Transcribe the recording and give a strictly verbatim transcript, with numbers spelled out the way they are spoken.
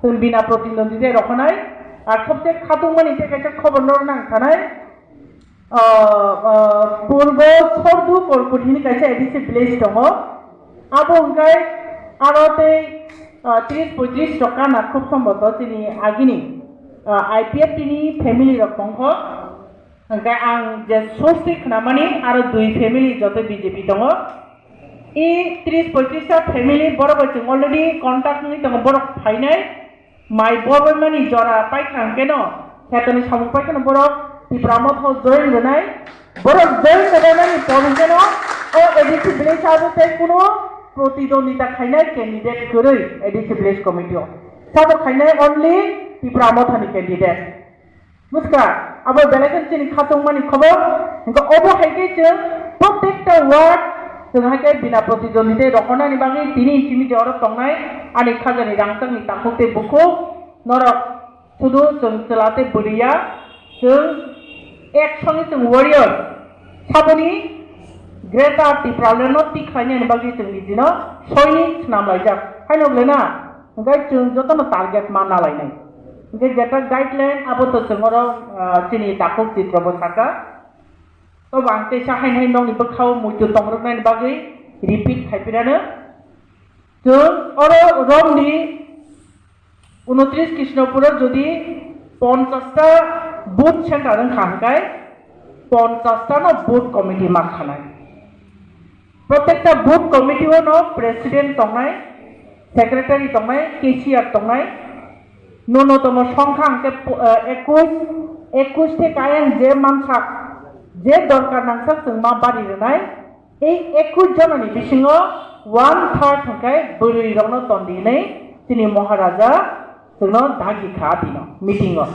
Chwng bina protinidhi tei rohornai, ar sobse khatungmani tei kaisa khobor no nang khanai, ah, ah, Purbo Sordu Kolkut hini kaisa A D C village tongo. Abo hwnkhe aro tei, ah, tris poitris rok kana khub somboto chini agini, ah, I P F T ni family rok tongkho. Hwnkhe ang je source twi khnamani aro dui family joto B J P tongo. I tris poitris ta family borok bai chwng already contact wngwi tongo, borok phainai. Mai borok mani jora paikha hwnkhe no, khetoni samung paikha no borok Tipra Motha o join rwnai. Borok join rwbaimani por hwnkhe no o A D C village abo tei kuno protidwondita khainai candidate kwrwi A D C village committee o. Sabo khainai only Tipra Motha ni candidate. Buska, abo belai khe chini khatungmani khobor. Hwnkhe obo hai khe chwng protekta ward chwng hai khe bina protidwondita tei rohornani bagwi tini simi je oro tongnai ani khajani rangchakni takhuk tei bukhuk norok sudu chwng chwla tei bwrwi ya, chwng ek songwi chwng warrior. Saboni Greater Tipraland no tik khlainani bagwi chwng nijino soinik swnam laijak. Haino belai na? Hwnkhe chwng jotono target ma nalainai. Hwnkhe jeta guideline abo to chwng oro, ah, chini takhuk chitro bo saka. Tobo ang teisa haino hai nokni bwkhao muitu tongrwknaini bagwi repeat khaipirano. Chwng oro romni unotris Krishnapur o jodi ponchash ta booth center wngkha hwnkhe ponchash ta no booth committee ma khanai. Protekta booth committee o no president tongnai, secretary tongnai, cashier tongnai, nono tono songkha hwnkhe po-, eh, ekush, ekush theke ayang je mansak, je dorkar nangsak chwng ma bari rwnai. Ei ekush jonani bisingo one third hwnkhe bwrwi rokno tondi hinwi chini Maharaja chwngno dagi kha bini meeting o.